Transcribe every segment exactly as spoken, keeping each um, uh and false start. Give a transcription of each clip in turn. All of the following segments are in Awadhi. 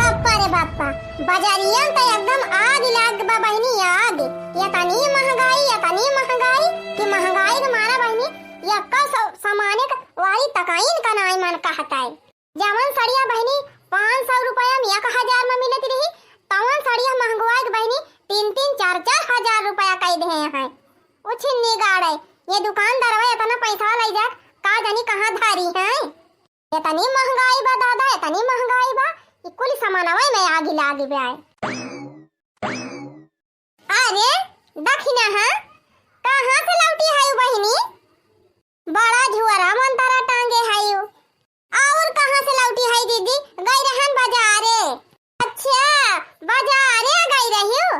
बाप्पा रे बाप्पा, बजरिया त एकदम आग लाग बा बहिनी, आग। एतनी महंगाई, एतनी महंगाई कि महंगाई के मारा बहिनी, यक्का स-, सामाने क वारी तकाइन क नाई मन कहत है। जवन सड़िया बहिनी पाँच सौ रुपया में एक हजार में मिलत रही, तवन सड़िया महंगवाई के बहिनी तीन तीन चार चार हजार रुपया कई देहे हैं। उछिन्नी गाड़े, ये दुकानदारवा एतना पैसा लई जा, का जानी कहाँ धारी हैं। एतनी महंगाई बा दादा, एतनी महंगाई बा, ई कुल सामानवा में आगी लागी बा। अरे दखिना, हाँ, कहाँ से लौटी है बहिनी? बड़ा झुअरा मंतरा टांगे है। और कहाँ से लौटी है दीदी? गई रहन बाजारे। अच्छा, बाजारे गई रही हो?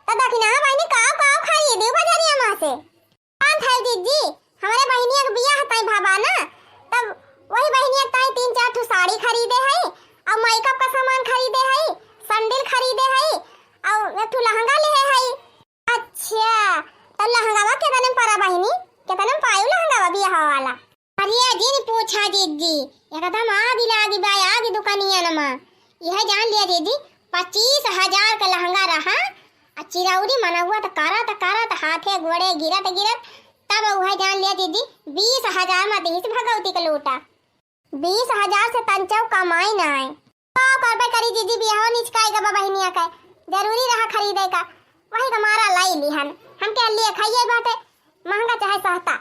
तो दखिना बहिनी, काव काव खरीदी बजरिया में से? बात है दीदी, हमरे बहिनिया के बियाह ताई भाबा ना, तब वही बहिनिया ताई तीन चार ठो साड़ी खरीदे है, और मेकअप का सामान खरीदे है, सैंडल खरीदे है, और एक ठो लहंगा लेहे है। अच्छा, तो लहंगावा केतने में पड़ा बहिनी? केतने में पायू लहंगावा बियाह वाला? अरे जिन पूछा दीदी, एकदम आग लागी बा, आग दुकानिया नमा। यह जान लिया दीदी, पच्चीस हजार का लहंगा रहा, आ चिरौरी मनौआ त करत करत हाथे गोड़े गिरत गिरत, तब वह जान लिया दीदी, बीस हजार में दिहिस भगवती के लोटा। बीस हजार से तंचौ कमाई ना आए। का करबे करी दीदी, बियाह निचकाई गबा बहिनिया के, जरूरी रहा खरीदे का, वही का मारा लाई लिहन। हमके लिए खाइए बाटे, महंगा चाहे सस्ता,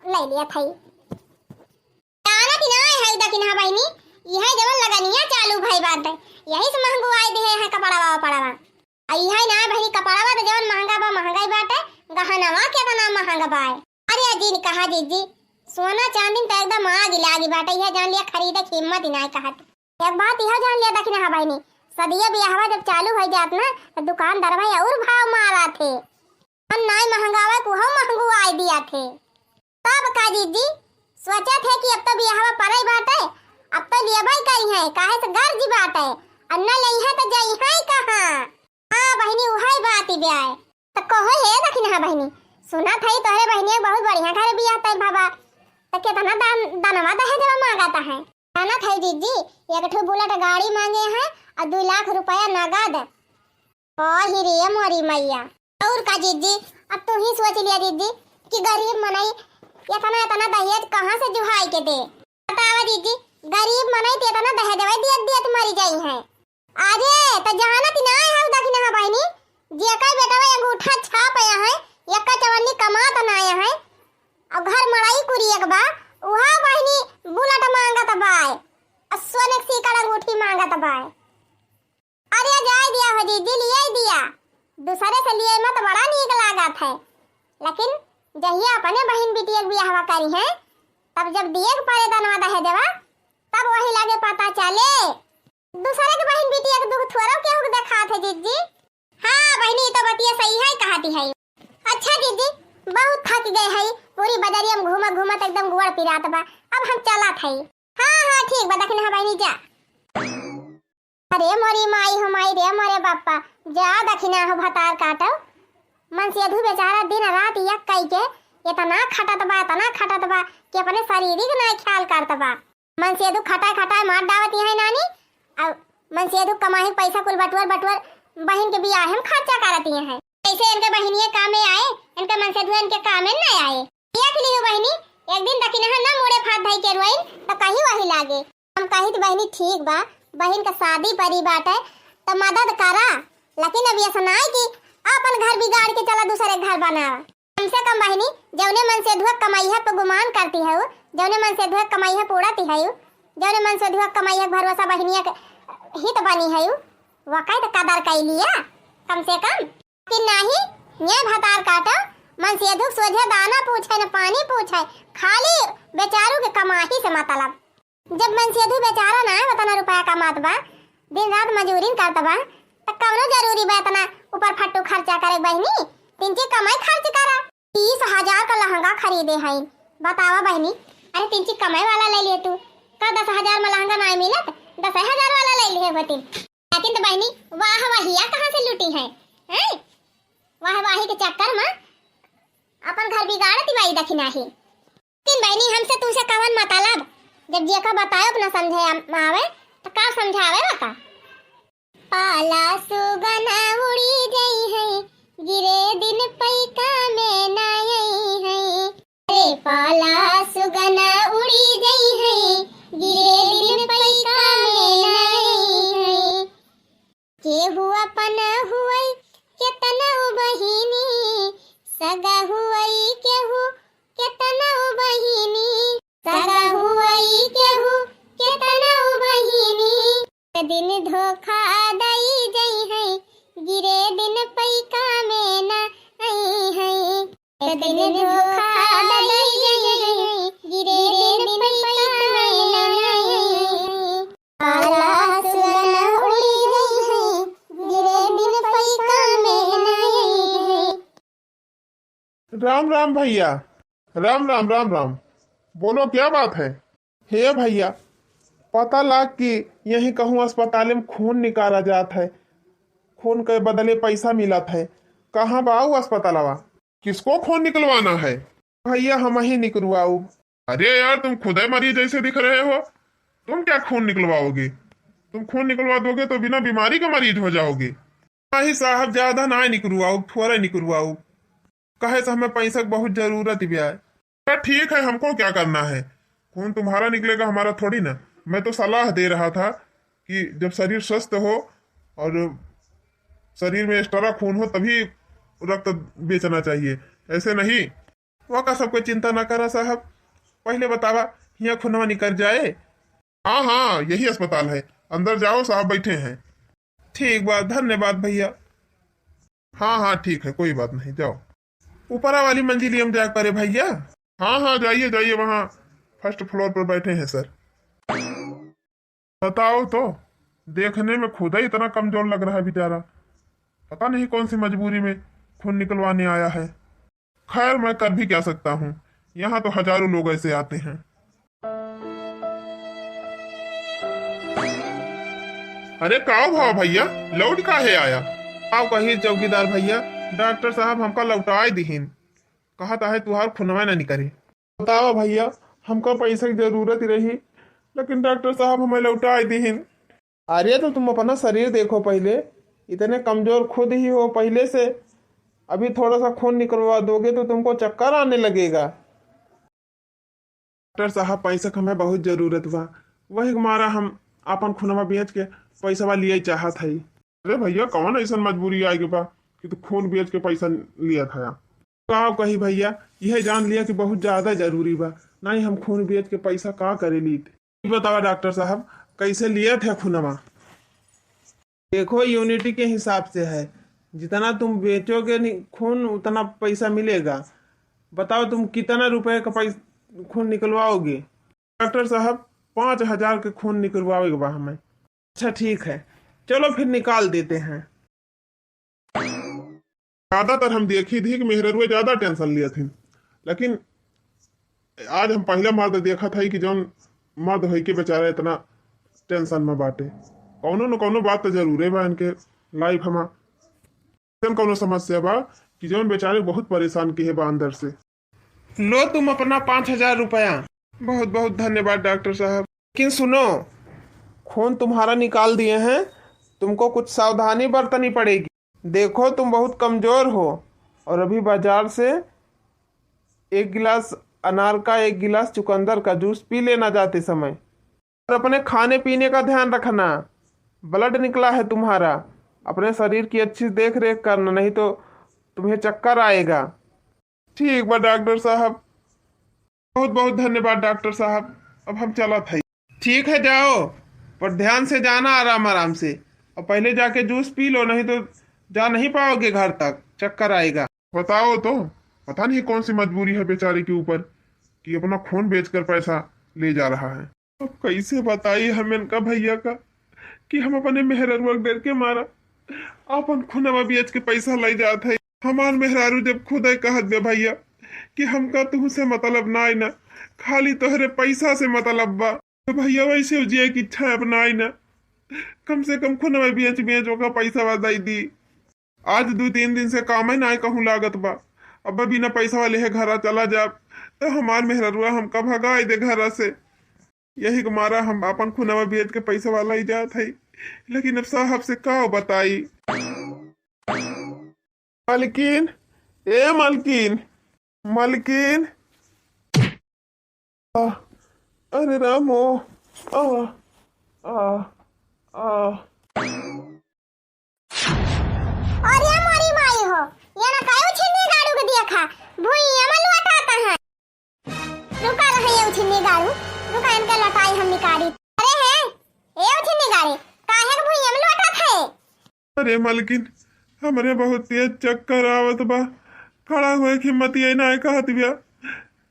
ले लिया थई। जानत ही ना है दखिना बहिनी, यह जवन लगनिया चालू भई बाटे, यही से महंगुआई दिहे हैं कपड़वा वपड़वा। आ यही ना बहिनी, कपड़वा तो जवन महंगा बा, महंगाई बाटे, गहनवा केतना महंगा बा। अरे जिन कहा दीदी, सोना चांदी में तो एकदम आग लागी बाटे, यह जान लिया खरीदे की हिम्मत ही ना कहत। एक बात यह जान लिया दखिना बहिनी, सदिया बियाहवा जब चालू हो जात ना, तो दुकानदार भाई और भाव मारा थे। नाई महंगावे कुहौ महंगुआई दिया थे। तब का जीजी, सोचा थे कि अब तो बियाहवा परई बाटे, अब तो लेबई करी है, काहे से गर्ज बाटे, अब न लेई है तो जई है कहाँ? हाँ बहिनी, उहई बात ही ब्याय। तो कहो हे दखिनहा बहिनी, सुना थई तोहरे बहिनी एक बहुत बढ़िया घर बियाह तय भाबा, तो कितना दान, दनवा दहेजवा मांगत है? जाना थई जीजी, एक ठो बुलेट गाड़ी मांगे है और दो लाख रुपया नगद। ओ ही रे मोरी मैया। और का जीजी, अब तू ही सोच लिया जीजी कि गरीब मनई इतना, इतना दहेज कहाँ से जुहाई के दे? बतावा जीजी, गरीब मनई तो इतना दहेजवा दियत, दियत मरी जाई हैं। अरे, त जानत ना है दखिनहा बहिनी, जेकर बेटवा अंगूठा छाप आया है, यक्का चवन्नी कमात ना आया है, और घर मड़ई कुरी एक बा, उहा बहिनी बुलेट मांगत बाय, और सोने के सीकड़ अंगूठी मांगत बाय। अरे जाए दिया हो जीजी, लियाई दिया। दूसरे से लिए में तो बड़ा नीक लागत है, लेकिन जहिया अपने बहिन बिटिया के बियाहवा करी हैं, तब जब दिए के परे दनवा दहेजवा, तब वही लागे पता चले। दूसरे के बहिन बिटिया के दुख थोड़ा केहू के देखात है जीजी। हाँ बहिनी, ई तो बतिया सही है, कहती है। अच्छा जीजी, बहुत थक गए है, पूरी बजरिया में घूमत घूमत एकदम गोड़ पिरात बा, अब हम चलत है। हाँ हाँ ठीक बा दखिनहा बहिनी, जा। अरे मोरी माई हो माई रे मोरे बापा, जा दखिनहा भतार काटो। मनसेधू बेचारा दिन रात यक कई के इतना खटत बा, इतना खटत बा कि अपने शरीर के ना ख्याल करत बा। मनसेधू खटाए खटाए मार डावत है नानी, अब मनसेधू कमाही पैसा कुल बटुअर बटुअर बहिन के बियाह में खर्चा करत है। ऐसे इनके बहिनिये कामे आए, इनके मनसेधू इनके कामे ना आए। देख लियो बहिनी, एक दिन दखिनहा ना मुड़े फात धई के रोइन, त कहीं वही लागे। हम कहित बहिनी ठीक बा, बहिन का शादी परी बाटे, त मदद करा, लेकिन अब ऐसा ना है कि अपन घर बिगाड़ के चला दूसरे घर बनावा। कम से कम बहिनी, जौने मनसेधुआ कमैया पे गुमान करती है, जौने मनसेधुआ कमैया पे उड़ती है, जौने मनसेधुआ कमैया के भरोसा बहिनिया के हित बनी है, वकाई तो कदर कई लिया कम से कम। कि नाही, ये भतार काटो, मनसेधु के सोझे दाना पूछे न पानी पूछे, खाली बेचारू के कमाही से मतलब। जब मनसेधु बेचारा ना है, उतना रुपया कमात बा, दिन रात मजूरी करत बा, त कवनो जरूरी बा इतना ऊपर फट्टू खर्चा करे बहिनी? तिनची कमाई खर्च करा। तीस हजार का लहंगा खरीदे हई, बतावा बहिनी। अरे तिनची कमाई वाला ले लिए तू, का दस हजार में लहंगा ना मिलत, दस हजार वाला ले लिए होती। लेकिन तो बहिनी, वाह वाहिया कहाँ से लूटी है, हैं? वाह वाही के चक्कर में अपन घर बिगाड़त बाई दखिनहा ही। लेकिन बहिनी, हमसे तुमसे कवन मतलब? जब जेका बतायो अपना समझे आम-, आवे, तो का समझावे बा का? पाला सुगना उड़ी जइहैं, गिरे दिन पैका में ना अइहैं। रे पाला सुगना उड़ी जइहैं, गिरे दिन पैका में ना अइहैं। केहू अपन हुवै केतनउ बहिनी, सगा हुवै केहू केतनउ बहिनी, सगा हुवै केहू केतनउ बहिनी। दिन धोखा दई जइहैं, गिरे दिन पैका में ना अइहैं। दिन धोखा दई जइहैं, गिरे दिन पैका में ना अइहैं। पाला सुगना उड़ी जइहैं, गिरे दिन पैका में ना अइहैं। राम राम भैया। राम राम, राम राम। बोलो, क्या बात है? हे भैया, पता लाग कि यहीं कहूँ अस्पताल में खून निकाला जात है, खून के बदले पैसा मिलत है। कहाँ बा ऊ अस्पतालवा? किसको खून निकलवाना है? भैया, हमहीं निकलवाउब। अरे यार, तुम खुदै मरीज जैसे दिख रहे हो, तुम क्या खून निकलवाओगे? तुम खून निकलवा दोगे तो बिना बीमारी के मरीज हो जाओगे। नहीं साहब, ज्यादा ना निकलवाउब, थोड़ा निकलवाउब। कहे से हमें पैसा की बहुत जरूरत भी है। अरे ठीक है, हमको क्या करना है, खून तुम्हारा निकलेगा, हमारा थोड़ी ना। मैं तो सलाह दे रहा था कि जब शरीर स्वस्थ हो और शरीर में एक्स्ट्रा खून हो तभी रक्त बेचना चाहिए, ऐसे नहीं। वह का सबको चिंता ना करा साहब, पहले बतावा, हियाँ खूनवा निकल जाए। हाँ हाँ, यही अस्पताल है, अंदर जाओ, साहब बैठे हैं। ठीक बा, धन्यवाद भैया। हाँ हाँ, ठीक है, कोई बात नहीं, जाओ। ऊपरा वाली मंजिलिया में जाए पड़े भैया। हाँ हाँ, जाइए जाइए, वहाँ फर्स्ट फ्लोर पर बैठे हैं सर। बताओ तो, देखने में खुद ही इतना कमजोर लग रहा है बेचारा, पता नहीं कौन सी मजबूरी में खून निकलवाने आया है। खैर, मैं कर भी क्या सकता हूँ, यहाँ तो हजारों लोग ऐसे आते हैं। अरे का भवा भैया, लौट काहे आया? का कही चौकीदार भैया, डॉक्टर साहब हमका लौटाए दिहिन, कहत आहे तुहार खूनवा ना निकरे। बतावा भैया, हमका पैसा की जरूरत ही रही, लेकिन डॉक्टर साहब हमें लौटाए दिहिन। अरे तो तुम अपना शरीर देखो पहले, इतने कमजोर खुद ही हो पहले से, अभी थोड़ा सा खून निकलवा दोगे तो तुमको चक्कर आने लगेगा। डॉक्टर साहब, पैसा के हमें बहुत जरूरत बा, वही के मारा हम आपन खूनवा बेच के पैसवा लिए चाहत हई। अरे भैया, कौन ऐसन मजबूरी आए के बा कि तू खून बेच के पैसा लिया था? का कही भैया, यह जान लिया कि बहुत ज्यादा जरूरी बा, नहीं हम खून बेच के पैसा का करे लीत। ई बतावा डॉक्टर साहब, कैसे लिया था खूनवा? देखो, यूनिटी के हिसाब से है, जितना तुम बेचोगे नि-, खून, उतना पैसा मिलेगा। बताओ, तुम कितना रुपए का पैस-, खून निकलवाओगे? डॉक्टर साहब, पाँच हजार के खून निकलवावे के बा हमें। अच्छा, ठीक है, चलो फिर निकाल देते हैं। ज्यादातर हम देखी थी कि मेहररुए ज्यादा टेंशन लिया थी, लेकिन आज हम पहला मर्द देखा था कि जौन मर्द होई के बेचारा इतना टेंशन में बाटे। कौनो न कौनो बात तो जरूरे बा इनके लाइफ में, ऐसन कौनो समस्या बा कि जौन बेचारे बहुत परेशान किहे बा अंदर से। लो तुम अपना पाँच हजार रुपया। बहुत बहुत धन्यवाद डॉक्टर साहब। लेकिन सुनो, खून तुम्हारा निकाल दिए हैं, तुमको कुछ सावधानी बरतनी पड़ेगी। देखो, तुम बहुत कमजोर हो और अभी बाजार से एक गिलास अनार का, एक गिलास चुकंदर का जूस पी लेना जाते समय। और अपने खाने पीने का ध्यान रखना, ब्लड निकला है तुम्हारा, अपने शरीर की अच्छी देख रेख करना, नहीं तो तुम्हें चक्कर आएगा। ठीक बा डॉक्टर साहब, बहुत बहुत धन्यवाद डॉक्टर साहब, अब हम चलत हई। ठीक है, जाओ, पर ध्यान से जाना, आराम आराम से, और पहले जाके जूस पी लो, नहीं तो जा नहीं पाओगे घर तक, चक्कर आएगा। बताओ तो, पता नहीं कौन सी मजबूरी है बेचारे के ऊपर कि अपना खून बेचकर पैसा ले जा रहा है। अब कैसे बताई हम इनका भैया का कि हम अपने मेहररुआ के डर के मारा आपन खुनवा बेच के पैसा ले जात है। हमार मेहरारू जब खुदे कहत बे भैया कि हमका तुहसे मतलब ना है ना, खाली तोहरे पैसा से मतलब बा, तो भैया वैसे जिए की इच्छा अपना है ना, कम से कम खुनवा बेच बेच ओका पैसा दे दी। आज दू तीन दिन से कामे नाय कहूँ लागत बा। अब बिना पैसा वाले है घरा चला जाब, तो हमार मेहररुआ हमका भगाई दे घरा से। यही के मारा हम आपन खुनवा बेच के पैसा वाला ही जात हई। लेकिन अब साहब से का बताई? मलकिन, ए मलकिन, मलकिन। आ, अरे राम हो, आ, आ, आ। अरे मोरी माई हो, ये ना काहे उछिन्नी गाड़ू के देखा, भुइयां में लुटाता है। रुका रहे ये उछिन्नी गाड़ू, रुका इनके लटाई हम निकारी। अरे हे, ए उछिन्नी गाड़ी, काहे के भुइयां में लुटात है? अरे मलकिन, हमरे बहुत तेज चक्कर आवत बा, खड़ा होए के हिम्मत ये ना कहत बिया।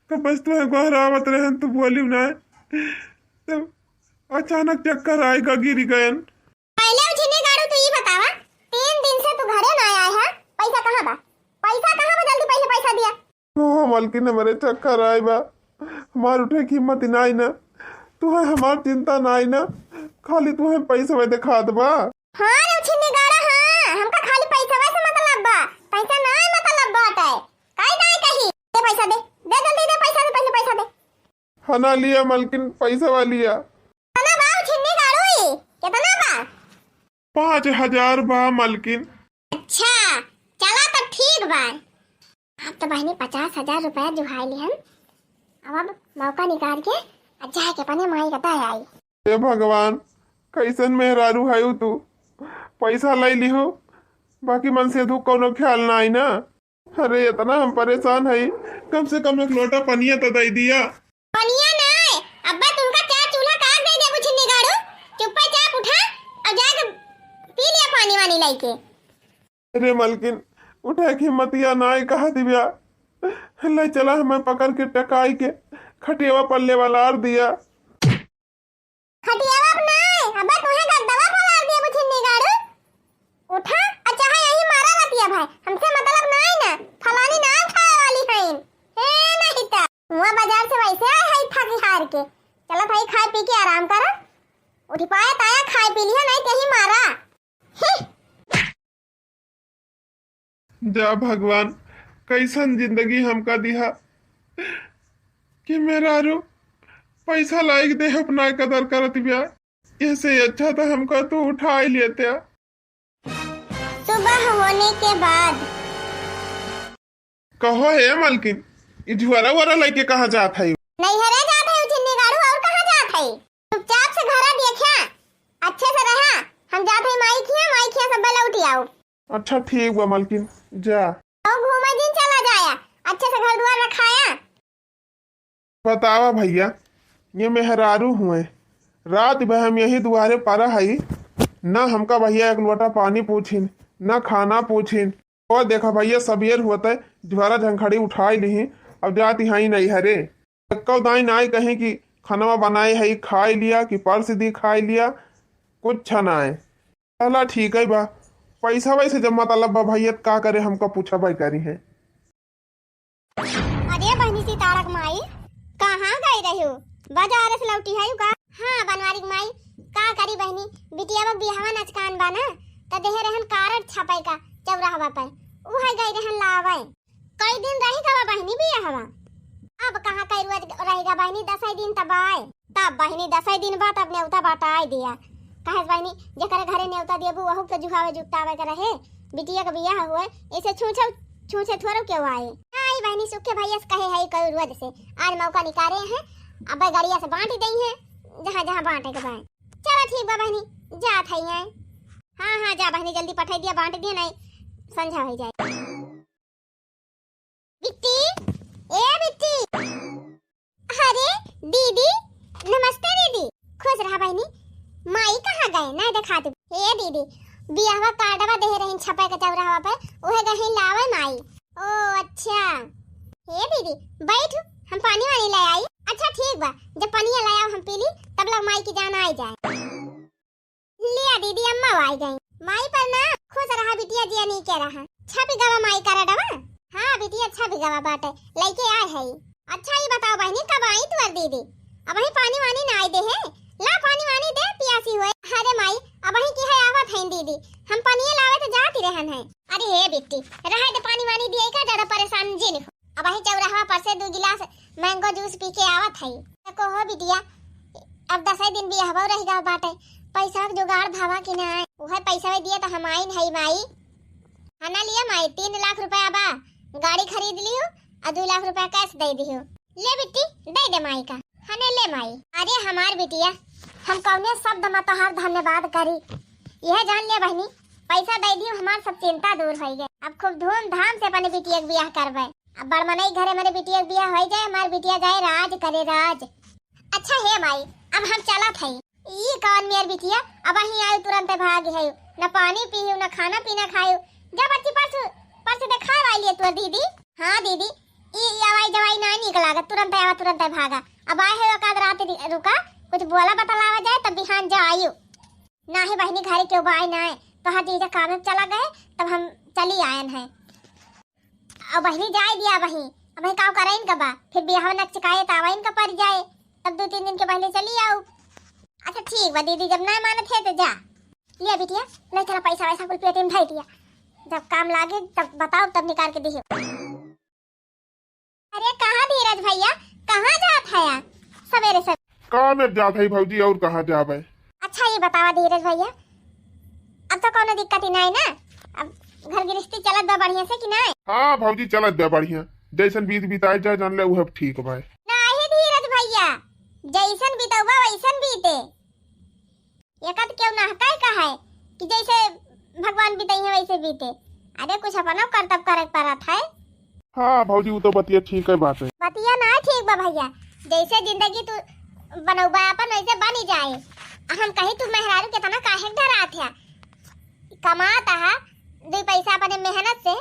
कब से तुहे गोहरावत रहन, तू बोलिउ ना, तब अचानक चक्कर आइगा, गिर गयन। पहले उछिन्नी गाड़ू, तू ई बतावा, तीन दिन से तू घरे ना आया है, पैसा कहाँ बा? पैसा कहाँ बा? जल्दी पहले पैसा दिया। ओ मलकिन, हमरे चक्कर आइ बा, हमार उठे की हिम्मत नाई ना, तुहे हमार चिंता नाई ना, खाली तुहे पैसा देखात बा। हाँ रे उछिन्नी गाड़ा, हाँ, हमका खाली पैसा से मतलब बा, पैसा नाई मतलब बाटे, काई नाई कही, दे पैसा दे, दे जल्दी दे पैसा दे, पहले पैसा दे। हना लिया मलकिन, पैसा लिया। कितना बा उछिन्नी गाड़ू ई? कितना बा? पाँच हजार बा मलकिन। अच्छा, चला तब ठीक बा। अब तो बहिनी पचास हजार रुपया जुहाई लिहन। अब, अब मौका निकाल के आ जाए के अपने माई का दे आई। हे भगवान, कैसन मेहरारू है तू? पैसा ले लिहो, बाकी मन से तू कौनो ख्याल ना आई ना। अरे, इतना हम परेशान हई, कम से कम एक लोटा पनिया तो दे दिया। पनिया नाय, अब्बा तुमका चार चूल्हा काट दे देबू छिन्नी गाड़ू। चुप्पा चाप उठा और जाके पी लिया पानी वानी लइके। अरे मलकिन, उठे की हिम्मतिया नाय कहा दिव्या। ले चला हमें पकड़ के टकाई के खटियावा पर लेवलार दिया। खटियावा पर नाय, अबे तुहे गद्दवा पर लार दिया बुझिन्नी गाड़ू। उठा, आ चाहे यही मारा रतिया भाई, हमसे मतलब नाय ना, फलानी नाय खाए वाली हईन। ए नहीं ता, हुआ बाजार से वैसे आए हई थकी हार के। चला भाई खाए पी के आराम करा। उठ पाए ताया खाए पी लिया, नहीं ते ही मारा। हिह। जा भगवान, कैसन जिंदगी हमका दिहा कि मेहरारू पैसा लाइक दे अपना कदर करत बिया। ऐसे अच्छा तो हमका तू उठा ही लेते। सुबह होने के बाद। कहो हे मलकिन, ई झुआरा वरा लेके कहाँ जात है? नैहरे जात है छिन्नी गाड़ू, और कहाँ जात है? चुपचाप से घरा देखा, अच्छे से रहा। हम जात हई माई खिया, माई खिया सब लौट आओ। अच्छा ठीक बा मलकिन, जा। और घूमे दिन चला जाया, अच्छे से घर दुआर रखाया। बतावा भैया, ये मेहरारू हुए, रात भर हम यही दुआरे पड़ा हई, ना हमका भैया एक लोटा पानी पूछिन, ना खाना पूछिन। और देखा भैया, सबेर होते झोरा झंखड़ी उठाई लिही, अब जाती हई नैहरे। एक्को दाई नाई कहीं कि खनवा बनाए है, खाए लिया कि परस दी खाए लिया, कुछ नाई। चला ठीक है बा, पैसा वैसे जब मतलब बा भैया, त का करे, हमका पूछा भाई करी है। अरे बहनी सीतारक माई, कहाँ गई रही हो? बाजार से लौटी है का? हाँ बनवारी माई, का करी बहनी, बिटिया बा बियाहवा नचकान बा ना, त देहे रहन कारड छापे का चौराहवा पे, उहे गई रहन लावे। कई दिन रही गवा बहिनी बियाहवा। अब कहाँ कई रोज रही गा बहिनी, दसई दिन तब आए। तब बहिनी दसई दिन बाद अब नेवता बांटाए दिया। कहे बहिनी, जेकरे घरे नेवता देबू, वहू के जुहावे जुगतावे के रहे। बिटिया के बियाह हुए, ऐसे छूछे, छूछे थोड़ो क्यों आए। आई बहिनी, सुखे भैया से कहे है कई रोज से, आज मौका निकाले हैं, अब गड़िया से बांट ही देई है, जहाँ जहाँ बांटे के बाए। चला ठीक बा बहिनी, जात है। हाँ, हाँ, जा बहिनी, जल्दी पठाई दिया, बांट दिया, नहीं संझा हो जाए। बिट्टी, ए बिट्टी। अरे दीदी, नमस्ते दीदी। खुश रहा बहिनी। माई कहाँ गए, ना देखात? हे दीदी, बियाहवा कार्डवा देहे रहिन छपे के चौराहवा पे, उहे गहिन लावे माई। ओ अच्छा। हे दीदी, बैठ, हम पानी वानी ले आई। अच्छा ठीक बा, जब पानी ले आओ हम पी ली, तब लग माई की जान आई जाए। लिया दीदी, अम्मा आई गई। माई प्रणाम। खुश रहा बिटिया, जिया नीके रहा। छपि गवा माई कार्डवा? हाँ बिटिया, छपि गवा बाटे, लइके आए है। अच्छा ये बताओ बहिनी, कब आई तुअर दीदी? अबही पानी वानी ना आई दे है। ला पानी वानी दे, पियासी हुए। अरे माई, अबही की है आवत है दीदी, हम पानी लावे तो जाती रहन है। अरे हे बिट्टी, रहे दे, पानी वानी दिए का ज्यादा परेशान जिन हो। अबही चौराहा पर से दो गिलास मैंगो जूस पी के आवत है। तो कहो बिटिया, अब दसई दिन बियाहवा रह गवा बाटे, पैसा के जुगाड़ भवा कि नाय? उहे पैसा दिए तो हम आइन है माई। हना लिया माई, तीन लाख रुपया बा, गाड़ी खरीद लियो और दो लाख रुपया cash दे दियो। ले बिट्टी, दे दे माई का। हने ले माई। अरे हमार बिटिया, हम कौने शब्द में तोहार धन्यवाद करी। यह जान ले बहनी, पैसा दे दियो, हमार सब चिंता दूर हो गए। अब खूब धूमधाम से अपने बिटिया के बियाह करबे। अब बड़ मनई घरे मेरे बिटिया के बियाह हो जाए, हमार बिटिया जाए राज करे राज। अच्छा हे माई, अब हम चलत हई। ई कौन मेर बिटिया, अब ही आयु तुरंत भाग है, न पानी पीयू, न खाना पीना खायू। जा बच्ची, परसों, परसों देखाए वाली है तोर दीदी। हाँ दीदी, ई, ई आवाई जवाई ना नीक लागत, तुरंत आवा, तुरंत भागा। अब आए है, एक आध रात रि-, रुका, कुछ बोला बतलावा जाए, तब बिहान जा आयु। ना ही बहनी घरे क्यों बाय ना है, तो हाँ जीजा काम में चला गए, तब हम चली आयन है। अब बहिनी जाए दिया वहीं, अब वहीं काव करा इनका बा, फिर बियाह नक चिकाए त आवा इनका पड़ जाए, तब दो तीन दिन के पहले चली आओ। अच्छा ठीक बा दीदी, जब ना मानत है तो जा। लिया बिटिया, ले चला पैसा वैसा कुल पेटी में धर दिया, जब काम लागे तब बताओ, तब निकाल के दियो। अरे कहाँ धीरज भैया, कहाँ जात है यार सवेरे सवेरे? काम में जात है भौजी, और कहाँ जाबे? अच्छा ये बतावा धीरज भैया, अब तो कोनो दिक्कत ही नहीं ना, अब घर गृहस्थी चलत बा बढ़िया से कि नहीं? हाँ भौजी, चलत बा बढ़िया, जैसन बीत बिताए जाए जान ले, उहे ठीक बा। नहीं धीरज भैया, जैसन बितौबा वैसन बीते। एकर केहू नहकाई का है कि जैसे भगवान बितई है वैसे बीते। अरे कुछ अपनो करतब करे के पड़त है। हाँ भौजी, उ तो बतिया ठीक है बात है। बतिया ना ठीक बा भैया, जैसे जिंदगी तू बनौबा अपन वैसे बनी जाए। आ हम कही तू मेहरारू केतना काहे के डरात है, कमात है दो पैसा अपने मेहनत से,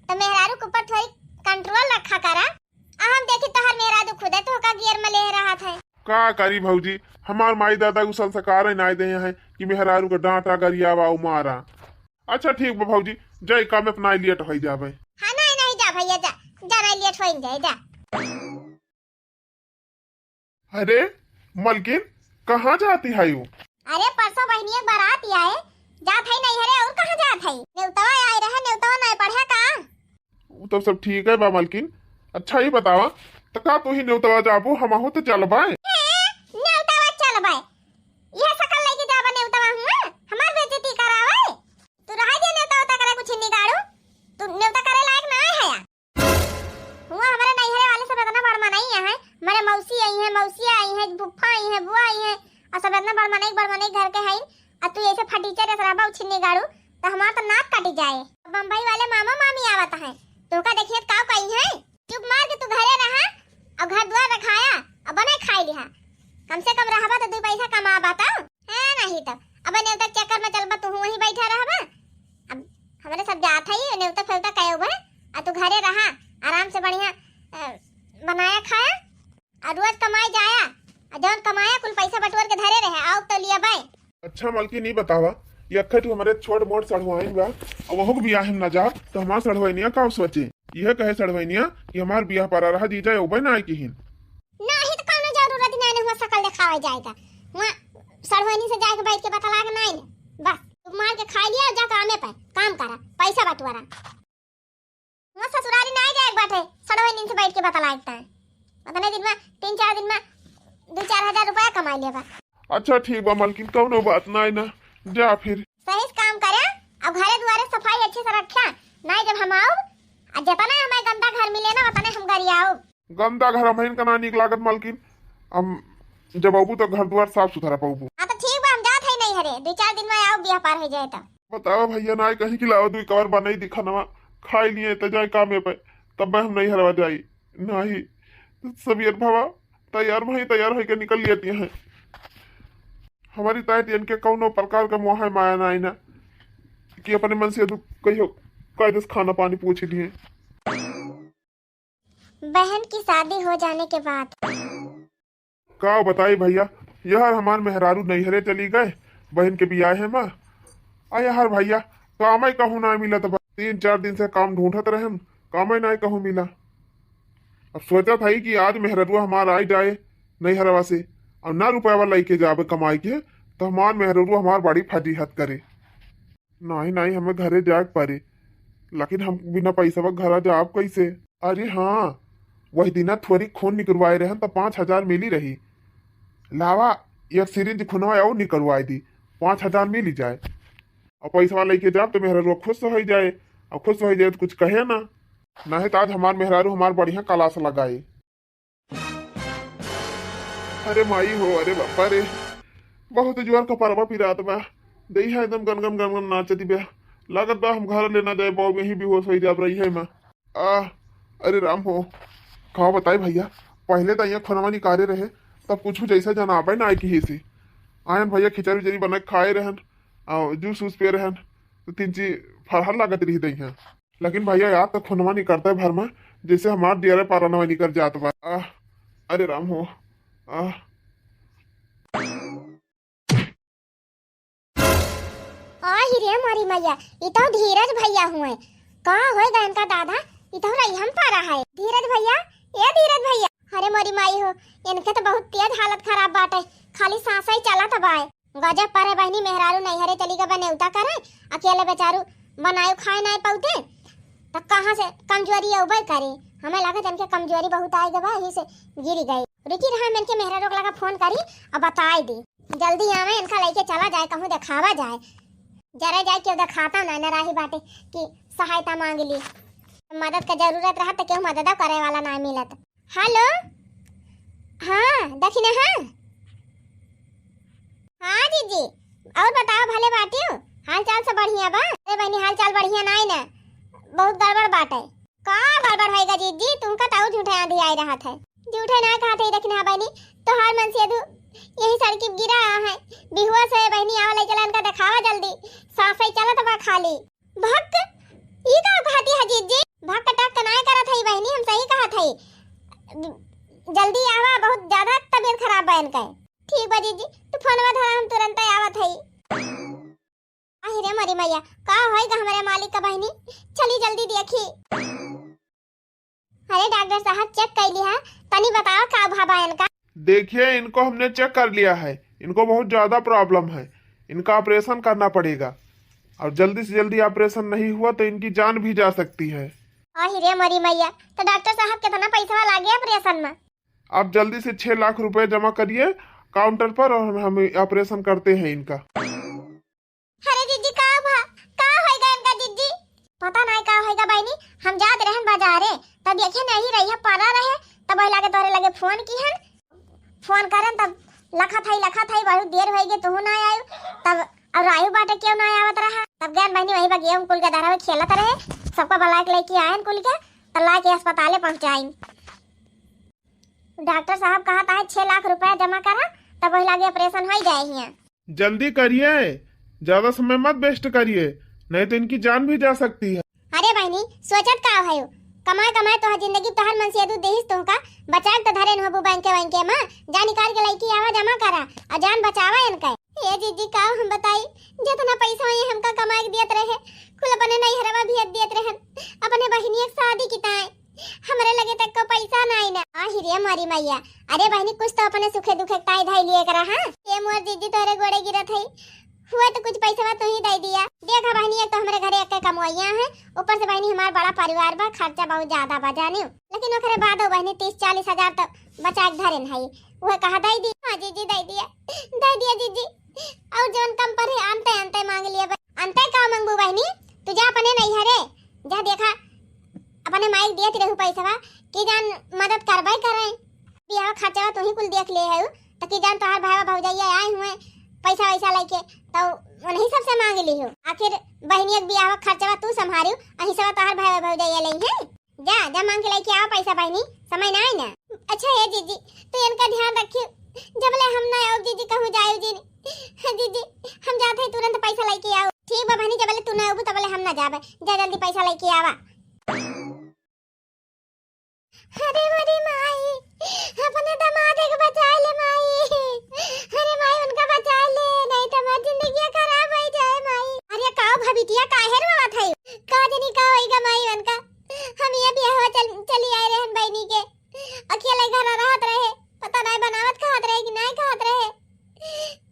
तो मेहरारू के ऊपर थोड़ी control रखा करा। आ हम देखी तोहर मेहरारू खुदे तोहका गियर में ले रहत है। का करी भौजी, हमार माई दादा उ संस्कार ही नाय दे हैं कि मेहरारू के डांटा गरियावा उ मारा। अच्छा ठीक बा भौजी, जाई काम अपना लेट होई जाबे। हाँ नहीं नहीं जा भैया जा, जा नहीं लेट होई जाए जा। अरे मलकिन, कहाँ जाती है यू? अरे परसों बहनिया के बारात आए, जात है नहीं हरे और कहाँ जात है? नेवतवा आए रहे, नेवतवा नहीं पढ़े का? उ तो सब ठीक है बा मलकिन। अच्छा ही बतावा, त का तू ही नेवतवा जाबू, हमहू तो चलबे। ए, नेवतवा चलबे? यह सकल लेके जाबे नेवतवा हुआ? हमार बेइज्जती करावे? तू रहा जे नेवता उता करे कुछ निगाड़ू, तू नेवता करे लायक ना है या। हुआ हमारे नैहरे वाले सब इतना बड़ मनई है, हमारे मौसी आई है, मौसिया आई है, फुफ्फा आई है, बुआ आई है, और सब इतना बड़ मनई, बड़ मनई घर के हैं, और तू ऐसे फटीचर जैसे रहबा उछिन्नी गाड़ू, तो हमार तो नाक कट जाए। बम्बई वाले मामा मामी आवत हैं, तोका देखिए तो का कही है? चुप मार के तू घरे रहा, और घर द्वार रखाया, और बने खाई लिहा। कम से कम रहबा तो दो पैसा कमाबा तो। है नहीं तो अब नेवता के चक्कर में चलबा, तू वहीं बैठा रहबा। अब हमरे सब जात है, नेवता फेवता कहे हुए, आ तू घरे रहा, आराम से बढ़िया, अ, बनाया खाया, आ रोज कमाए जाया, आ जौन कमाया कुल पैसा बटोर के धरे रहे, आओ तो लिया बाय। अच्छा मलकिन, ई बतावा, ये अक्खे तू हमारे छोट मोट सढ़ुआइन बा, और वहू के बियाह में ना जा, तो हमार सढ़ुआइनिया का सोचे? यह कहे सढ़ुआइनिया कि हमार बियाह पड़ा रहा, जीजा अउबे ना आए किहिन। नाही तो कौनो जरूरत नहीं, नहीं हुआ सकल देखावे जाए का। वहाँ सढ़ुआइनी से जाके बैठ के बतला के नहीं ने। बस, तू मार के खा लिया, जा कामे पे, काम करा, पैसा बटोरा। वहाँ ससुरारी नहीं जाए के बाटे, सढ़ुआइनी से बैठ के बतला के ताए। उतने दिन में, तीन चार दिन में दो चार हजार रुपया कमा लेबा। अच्छा ठीक बा मलकिन, कौनो बात नहीं ना, जा फिर। सही से काम करे, अब घरे दुआरे सफाई अच्छे से रखा, नहीं जब हम आओ, आ जितना हमें गंदा घर मिले ना, उतने हम गरियाओ। गंदा घर हमहिन का ना नीक लागत मलकिन, हम जब अबू तो घर दुआर साफ सुथरा पउबू। हाँ तो ठीक बा, हम जात है नहीं हरे, दो चार दिन में आओ, बियाह पार हो जाए तो। बताओ भैया, ना कहीं कि लाओ दुई कवर बनाई दी खनवा, खाई लिए तो जाए कामे पे, तब मैं हम नहीं हरवा जाई। नहीं, सबियत भवा तैयार भई, तैयार होके निकल लेती हैं। हमारी ताई इनके कौनो प्रकार का मोह माया ना आई ना कि अपने मन से दुख कहियो कायदे से खाना पानी पूछ लिए। बहन की शादी हो जाने के बाद। का बताई भैया, यहर हमार मेहरारू नैहरे चली गए बहन के बियाहे में। आ यहर भैया, कामे कहूँ ना मिलत बा। तीन चार दिन से काम ढूंढत रहन, कामे ना कहूँ मिला। अब सोचत हई कि आज मेहररुआ हमार आई जाए नैहरवा से, और ना रुपया लइके जाबे कमाई के, तो हमार मेहररुआ हमार बड़ी फजीहत करे। नाही, नाही, हमें घरे जाए के पड़ी, लेकिन हम बिना पैसा घरा जाब कैसे? अरे हाँ, वही दिना थोड़ी खून निकलवाए रहन तो पाँच हजार मिली रही। लावा, एक सिरिंज खूनवा और निकलवाए दी, पाँच हजार मिली जाए। अउर पैसवा लइके जाब तो मेहरारू खुश होइ जाए, अउर खुश होइ जाए तो कुछ कहे ना, नहीं तो आज हमार मेहरारू हमार बढ़िया कलास लगाए। अरे माई हो, अरे बापा रे, बहुत जोर कपरवा पिरात बा। देहिया एकदम गनगन गनगन नाचत बा। लागत बा हम घर ले ना जाए, बाऊ यहीं बेहोश होइ जाब रहिया में। आ, अरे राम हो, का बताई भइया, पहिले त इहाँ खुनवा निकारे रहे, तब कुछ जैसा जनाबे ना आए किही से। आयन भइया खिचड़ी उचड़ी बना के खाए रहन, अउर जूस वूस पिए रहन, तो तीन चीज फरहर लागत रही दइहाँ। लेकिन भइया, याद तो खुनवा निकरते भर में, जैसे हमार दियरे पारनवा निकर जात बा। आह, अरे राम हो, आह। आहि रे मोरी मैया, ई तो धीरज भइया हुए। का होए गए इनका दादा, ई तो रही हम पारा है। धीरज भइया, ए धीरज भइया, अरे मोरी माई हो, इनके तो बहुत तेज हालत खराब बाटे, खाली सांस ही चलत बाए। गजब परे बहिनी, मेहरारू नैहरे चली गबा नेवता करे, अकेले बेचारू बनाए खाए नाय पौते, त कहाँ से कमजोरी अउबे करे। हमें लागत इनके कमजोरी बहुत आए गबा, यही से गिरी गए। रुकी रहा, हम इनके मेहरारू के लगा फोन करी अउर बताए दी, जल्दी आवे, इनका लेके चला जाए, कहूँ देखावा जाए। जरे जाए केहू देखाता ना, न राही बाटे कि सहायता मांग ली, मदद का जरूरत रहा तो केहू मदद करे वाला ना मिलत। हेलो, हाँ दखिना, हाँ, हाँ जीजी, अउर बताओ, भले बाटियो? हाल चाल सब बढ़िया बा? अरे बहिनी, हाल चाल बढ़िया नाई ना, बहुत गड़बड़ बाटे। का गड़बड़ होएगा जीजी, तुमका तो झूठे आंधी आई रहत है। झूठे ना कहत है, दखिना बहिनी, तोहार मनसेधू यही सड़की गिरा है, बेहोश है बहिनी, आवा ले चला इनका देखावा जल्दी, सांस ही चलत बा खाली। भक, ई का कहती है जीजी? भक टक नाय करत है बहिनी, हम सही कहत है। जल्दी आवा, बहुत ज्यादा तबीयत खराब बा इनका। ठीक बा जीजी, तू फोनवा धरा, हम तुरंत आवत है। आहि रे मोरी मैया, का होइगा हमरे मालिक का बहिनी? चली जल्दी देखी। अरे डॉक्टर साहब, चेक कइली है, तनी बताओ का भा बा इनका? देखिए, इनको हमने चेक कर लिया है, इनको बहुत ज्यादा प्रॉब्लम है, इनका ऑपरेशन करना पड़ेगा, और जल्दी से जल्दी ऑपरेशन नहीं हुआ तो इनकी जान भी जा सकती है। आहि रे मोरी मैया, तो डॉक्टर साहब, कितना पैसा लागे ऑपरेशन में? आप जल्दी से छह लाख रुपए जमा करिए काउंटर पर और हम, हम ऑपरेशन करते हैं इनका। अरे जीजी, का भा, का होइगा इनका जीजी? पता नाय का होइगा बहिनी, हम जात रहन बाजारे, तब देखे नहीं रही है, परा रहे, तब वही लागे तोहरे लगे फोन किहन, फोन करन तब लखत हई, लखत हई, बहुत देर होइगे, तुहू ना आयु, तब अब रायु बाटे क्यों ना आवत रहा, तब गैन बहिनी वही बा गेहूं कुल के दरवे खेलत रहे, सबका बुला के लेके आयन कुल के, तब ला के अस्पताले पहुंचाइन। डॉक्टर साहब कहत है छह लाख रुपया जमा करा, तब वही लागे ऑपरेशन हो जाए हियां। जल्दी करिए, ज्यादा समय मत वेस्ट करिए, नहीं तो इनकी जान भी जा सकती है। अरे बहिनी, सोचत का है? कमाए कमाए तोहर जिंदगी, तोहर मनसेधू देहिस तोहका, बचाए तो धरे न होबू बैंक के, बैंक के माँ, जा निकाल के लइके आवा, जमा करा और जान बचावा इनका। ए जीजी, का हम बताई, जितना पैसा ये हमका कमाए के दियत रहे, कुल अपने नैहरवा भेज दियत रहन, अपने बहिनिया के शादी की ताए। हमरे लगे तक को पैसा नाई ना। आहि रे मोरी मैया, अरे बहिनी, कुछ तो अपने सुखे दुखे ताई धाई लिए करा, हाँ? ए मोर जीजी, तोरे गोड़े गिरत है, हुआ तो कुछ पैसा तू ही दे दिया। देखा बहिनी, एक तो हमरे घरे एक कमवैया है, ऊपर से बहिनी हमार बड़ा परिवार बा, खर्चा बहुत ज्यादा बा जानियो, लेकिन ओकरे बाद बहिनी तीस चालीस हजार तो बचा के धरेन है, वह कहा दे दी। हाँ जीजी, दे दिया, दे दिया जीजी। और जौन कम पड़े, अंते अंते मांग लिया बा। अंते का मांगबू बहिनी, तू जा अपने नैहरे, जा देखा, अपने माई के दियत रहू पैसवा, कि जान मदद करबे करे। बियाह खर्चवा तू ही कुल देख ले है, तो कि जान तोहार भाईवा भौजैया आए हुए पैसा वैसा लेके, तो उन्हीं सबसे मांग ली हो। आखिर बहिनी एक बियाह खर्चवा तू संभारियो, अही सब तोहार भाईवा भौजैया ले हैं। जा, जा मांग के लेके आवा पैसा बहिनी, समय ना आए ना। अच्छा हे जीजी, तू इनका ध्यान रखियो, जबले हम ना आओ जीजी, कहूँ जाओ जी। हाँ जीजी, हम जाते हैं तुरंत पैसा लेके आओ। ठीक बा बहिनी, जबले तू ना आबू तबले हम ना जाबे। जा जल्दी पैसा लेके आवा। अरे मोरी माई, अपने दामाद के बचा ले माई। अरे माई, उनका बचा ले, नहीं तो हमार जिंदगी खराब हो जाए माई। अरे का भा बिटिया, काहे रोवत है? का जनी का होइगा माई उनका? हम ये बियाह चल, चली आए रहन बहिनी के, अकेले घर रहत रहे, पता नहीं बनावत खात रहे कि नहीं खात रहे,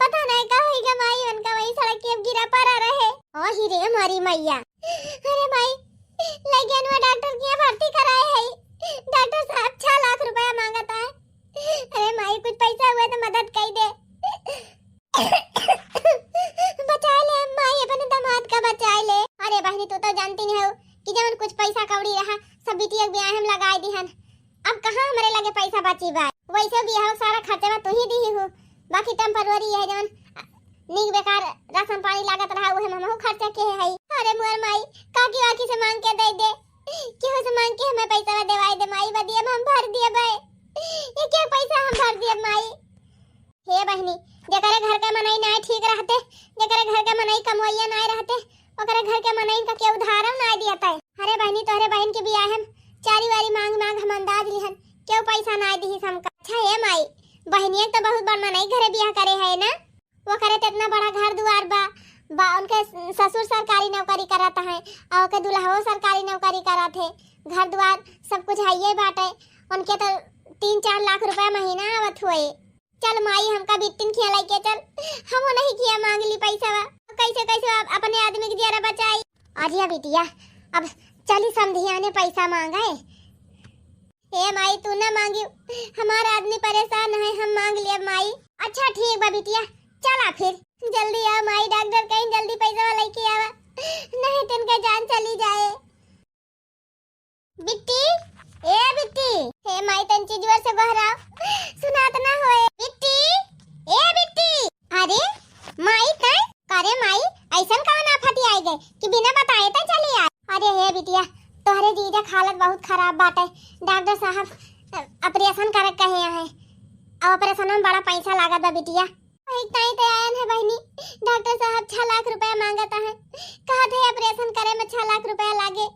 पता नहीं का होइगा माई उनका, वही सड़क के गिरा पड़ा रहे। ओ ही रे मारी मैया, अरे माई, ले गए हुआ डॉक्टर के यहाँ भर्ती कराए है, डॉक्टर साहब छह लाख रुपया मांगता है। अरे माई, कुछ पैसा हुआ तो मदद कर दे। बचाइ ले माई, अपने दामाद का बचाइ ले। अरे बहिनी, तू तो जानती नहीं हो कि जवन कुछ पैसा कौड़ी रहा, सब बिटिया के बियाह में लगाइ दिहन। अब कहाँ हमरे लगे पैसा बची बा? वैसे बियाह के सारा खर्चा बा तू ही दिही हो, बाकी temporary है जवन निक बेकार राशन पानी लागत रहा, उहे में हमहू खर्चा किहे हई। अरे मोर माई, काकी वाकी से मांग के दे दे, केहू से मांग के हमें पैसा देवाई दे माई, बदिया में हम भर दिए बे, ये क्या पैसा हम भर दिए माई। हे बहिनी, जेकरे घर के मनई नाय ठीक रहते, जेकरे घर के मनई कमवैया नाय रहते, ओकरे घर के मनई का केहू उधारो नाय दियत है। अरे बहिनी, तोहरे बहिन के बियाह हम चारी वारी मांग मांग हम अंदाज लिहन, केहू पैसा नाय दिहिस हमका। अच्छा हे माई, बहिनिया तो बहुत बड़ मनई घरे बियाह करे है ना, ओकरे तो इतना बड़ा घर दुआर बा, बा उनके ससुर सरकारी नौकरी करत है और ओके दुल्हवो सरकारी नौकरी करत है, घर दुआर सब कुछ हइये बाटे। उनके तो तीन चार लाख रुपया महीना आवत हुए। चल माई, हमका बिट्टिन खिया लइके चल, हम नहीं खिया मांग ली पैसा, कैसे कैसे अप-, अपने आदमी के जियरा बचाई। अरे बिटिया, अब चली समधिया ने पैसा मांगे। हे माई, तू ना मांगी, हमार आदमी परेशान है, हम मांग लिया माई। अच्छा ठीक बा बिटिया, चला फिर। जल्दी आ माई, डॉक्टर कहीं जल्दी पैसा लइके आवा, नहीं तो इनका जान चली जाए। बिट्टी, ए बिट्टी, हे माई, तंची जोर से गोहराव, सुनात ना होए। बिट्टी, ए बिट्टी। अरे माई, तैं? अरे माई, ऐसन कवन आफत आई गए कि बिना बताए तैं चली आए? अरे हे बिटिया, तोहरे जीजा के हालत बहुत खराब बाटे। डॉक्टर साहब, अ, ऑपरेशन करे कहे हैं। अब ऑपरेशन में बड़ा पैसा लागत बा बिटिया। वही ताई ते आयन है बहिनी, डॉक्टर साहब छह लाख रुपया मांगत है, कहत है ऑपरेशन करे में छह लाख रुपया लागे,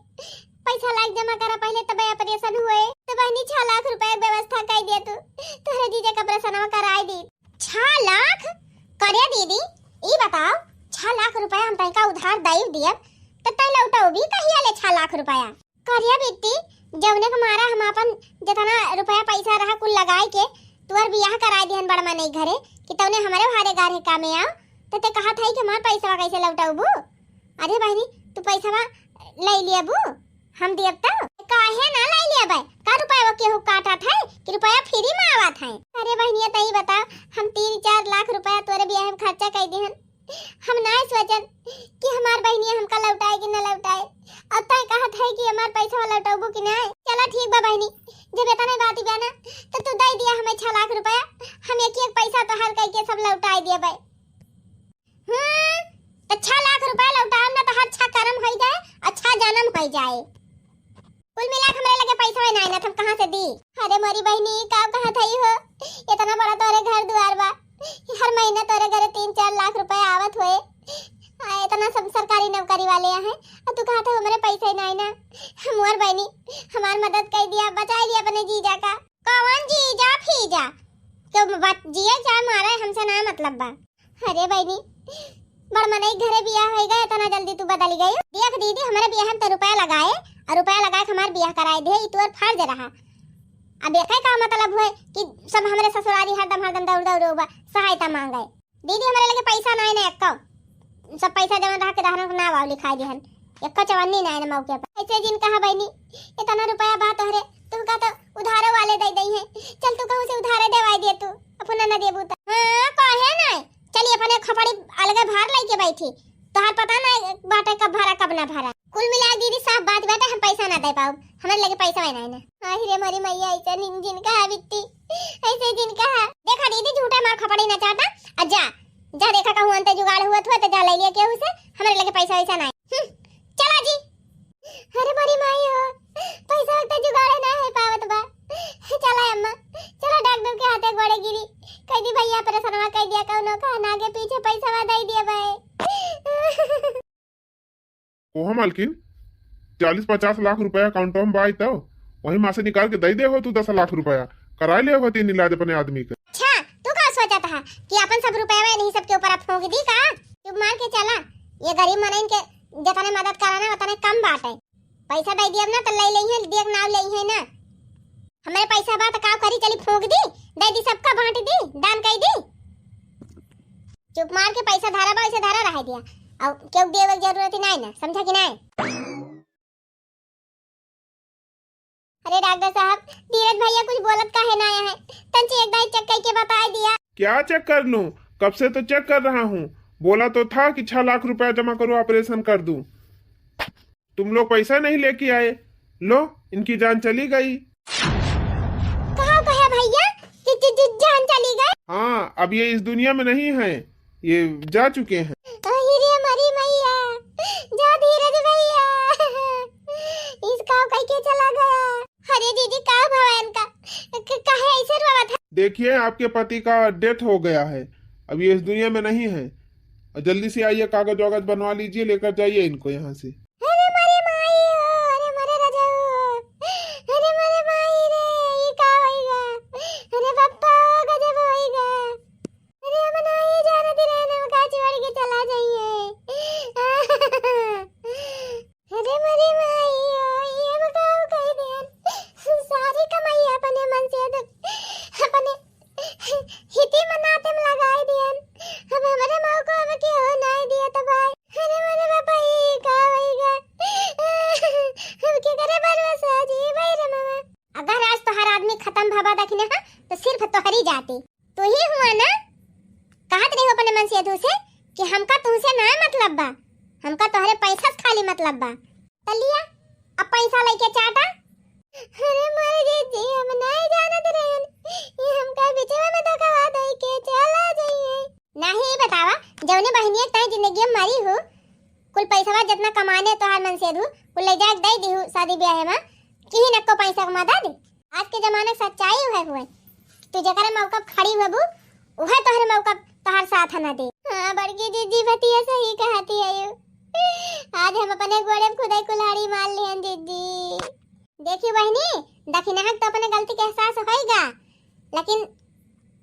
पैसा लाग जमा करा पहले तबे ऑपरेशन हुए। तो बहिनी छह लाख रुपया के व्यवस्था कर दिया तू, तोहरे जीजा के ऑपरेशन कराई दी। छह लाख? करे दीदी, ई बताओ, छह लाख रुपया हम तैका उधार दई दियब, तो तै लौटौबी कहिया ले छह लाख रुपया? करिया बिट्टी, जौने के मारा हम आपन जितना रुपया पैसा रहा कुल लगाए के तुअर बियाह कराए दिहन बड़ मनई घरे कि तौने हमरे भारे गारे कामे आओ, तो ते कहत है कि हमार पैसवा कैसे लौटौबू? अरे बहिनी, तू पैसवा ले लियबू, हम दियब तब। काहे ना ले लियबे? का रुपया केहू काटत है कि रुपया फ्री में आवत है? अरे बहिनिया, तई बता, हम तीन चार लाख रुपया तोरे बियाह में खर्चा कर दिहन, हम नाय सोचन कि हमार बहिनिया हमका लौटाए कि न लौटाए। अब तय कहत है कि हमार पैसा लौटौबू कि नाय? चला ठीक बा बहिनी, जब इतना बात बा ना, तो तू दे दिया हमें छह लाख रुपया, हम एक एक पैसा तोहार कह के सब लौटाए दिए बे। हम्म, तो छह लाख रुपया लौटाए ना, तोहार अच्छा कर्म हो जाए, अच्छा जन्म हो जाए। कुल मिला के हमरे लगे पैसा है नाय ना, हम कहाँ से दी? अरे मोरी बहिनी, का कहत हई हो? इतना बड़ा तोरे घर दुआर बा, हर महीना तोरे घरे तीन चार लाख रुपया आवत होए, आ इतना सब सरकारी नौकरी वाले हैं, और तू कहत हो हमरे पैसा ही नाय ना। मोर बहिनी, हमार मदद कर दिया, बचा लिया अपने जीजा का। कौन जीजा फीजा? क्यों बच-, जिए चाहे मारे, हमसे ना मतलब बा। अरे बहिनी, बड़ मनई घरे बियाह होई गए, इतना जल्दी तू बदल गई। देख दीदी, हमरे बियाह में तो रुपया लगाए, और रुपया लगाए के हमार बियाह कराए दे, ई तोर फर्ज रहा। अब एके का मतलब हुए कि सब हमरे ससुरारी हरदम, हरदम दौड़, दौड़, दौड़ सहायता मांगे। दीदी, हमरे लगे पैसा नाय ना एक्को, सब पैसा जमा रहा के दहन के नाव आव लिखाई दिहन, एक्को चवन्नी नाय ना मौके पर। ऐसे जिन कहा बहिनी, इतना रुपया बा तोहरे, तुमका तो उधारो वाले दे दई है, चल तू कहूँ से उधारे देवाई दे तू, अपना ना देबू तो। हाँ, कहे नाय, चली अपने खपड़ी अलगे भार लेके बैठी, तोहार पता ना बाटे कब भरा कब ना भरा। कुल मिला के दीदी साफ बात बाटे, हम पैसा ना दे पाउब, हमरे लगे पैसा है ना, ना। आहि रे मोरी मैया, ऐसे जिन, जिन कहा बिट्टी, ऐसे जिन कहा। देखा दीदी, झूठा मार खपड़ी ना चाटा, आ जा, जा देखा कहूँ अंते जुगाड़ हुआ थुआ तो जा ले लिया केहू से, हमरे लगे पैसा वैसा ना है। हम्म, चला जी। अरे मोरी माई हो, पैसा वक्त जुगाड़ ना है पावत बा। चला अम्मा, चला डॉक्टर के हाथे गोड़े गिरी, कह दी भैया ऑपरेशनवा कह दिया, कौनो का ना आगे पीछे पैसा दे दिया भाई। ओहो मालकिन, चालीस पचास लाख रुपया अकाउंट में बा, तो वही मा से निकाल के दे दे हो तू दस लाख रुपया, कराए ले हो तीन इलाज अपने आदमी के। अच्छा, तू का सोचत है कि अपन सब रुपया इन्हीं सब के ऊपर फूंक दी का? चुप मार के चला, ये गरीब मनइन के जतने मदद कराना उतने कम बाटे। पैसा दे दियब ना तो ले लेइहे, दियक नाव लेइहे ना। हमरे पैसा बा त का करी, चली फूंक दी, दे दी, सबका बांट दी, दान कई दी। चुप मार के पैसा धरा बा, वैसे धरा रह दिया। अब केहू देवे के जरूरत ही नाय ना, समझा कि नाय? अरे डॉक्टर साहब, धीरज भैया कुछ बोलत काहे ना है? तंची एक दाई चेक करके बता दिया। क्या चेक कर लूं? कब से तो चेक कर रहा हूँ। बोला तो था कि छह लाख रुपया जमा करो, ऑपरेशन कर दूं। तुम लोग पैसा नहीं लेके आए, लो, इनकी जान चली गई। कहा कहे भैया कि, कि, कि जान चली गई? हाँ, अब ये इस दुनिया में नहीं है, ये जा चुके हैं। अरे रे मरी मैया, जा धीरज भैया, इसका कह के चला गया। अरे दीदी, का भवा इनका? क-, काहे ऐसे रोवत है? देखिए, आपके पति का डेथ हो गया है, अब ये इस दुनिया में नहीं है। और जल्दी से आइए, कागज वागज बनवा लीजिए, लेकर जाइए इनको यहाँ से। अरे मरे माई हो, अरे मरे राजा हो, अरे मरे माई रे, ये का होइगा? अरे पप्पा हो, गजब होइगा। अरे हम ना ये जाने दे रहे, हम का छोड़ के चला जाइए। अरे मरे माई हो, ये हम का कह देन? सारी कमाई अपने मन से तो अपने हिती मनाते में लगाई देन। अब हमरे मऊ को अब केहू नहीं दिया तो भाई। अरे मरे बाबा, ये का होइगा? हम के करे भरोसा जी भाई रे मामा। अगर आज तोहार आदमी खत्म भवा दखिना हा, तो सिर्फ तोहरी जाति। तू ही हुआ ना, कहत रही हो अपने मन से अधू से कि हमका तुमसे ना मतलब बा, हमका तोहरे पैसा से खाली मतलब बा। त लिया, अब पैसा लेके चाटा। अरे मोरे जीजी, हम नहीं जानत रहन, ये हमका बिचवा में धोखा दे के चला जाइए। नाही, ई बतावा, जौने बहिनिया के तैं जिंदगी में मारी हो, कुल पैसवा जितना कमाने तोहार मन से अधू, कुल ले जाके दे दिहू शादी ब्याह में, किही नको पैसा के मदद। आज के जमाना के सच्चाई उहे हुए, तू जेकरे मौका पे खड़ी हुए बू, उहे तोहरे मौका पे तोहार साथ ना दे। हाँ, बड़की जीजी बतिया सही कहती है यू। आज हम अपने गोड़े पे खुदे कुल्हाड़ी मार लिहन जीजी। देखी बहिनी, दखिनहा के तो अपने गलती के एहसास होइगा, लेकिन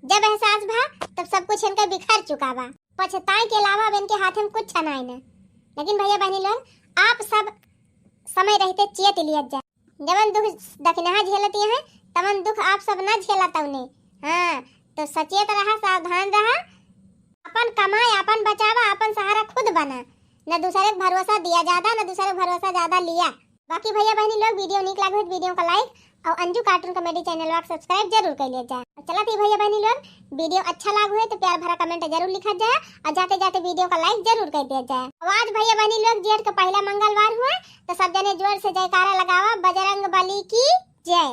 जब एहसास भा, तब सब कुछ इनका बिखर चुका बा। पछताए के अलावा अब इनके हाथ में कुछ नाई न। लेकिन भैया बहिनी लोग, आप सब समय रहते चेत लिया जाए। जवन दुख दखिनहा झेलती हैं, तवन दुख आप सब ना झेला तवने। हाँ, तो सचेत रहा, सावधान रहा, अपन कमाए, अपन बचावा, अपन सहारा खुद बना, न दूसरे के भरोसा दिया ज्यादा, न दूसरे के भरोसा ज्यादा लिया। बाकी भैया बहिनी लोग, वीडियो नीक लागे हो तो वीडियो का like और अंजू कार्टून कॉमेडी चैनल का सब्सक्राइब जरूर कर लिया जाए। और चला थी भैया बहिनी लोग, वीडियो अच्छा लाग हुए तो प्यार भरा कमेंट जरूर लिखा जाए और जाते जाते वीडियो का like जरूर कर दिया जाए। और आज भैया बहिनी लोग जेठ का पहला मंगलवार हुआ, तो सब जने जोर से जयकारा लगावा, बजरंग बली की जय।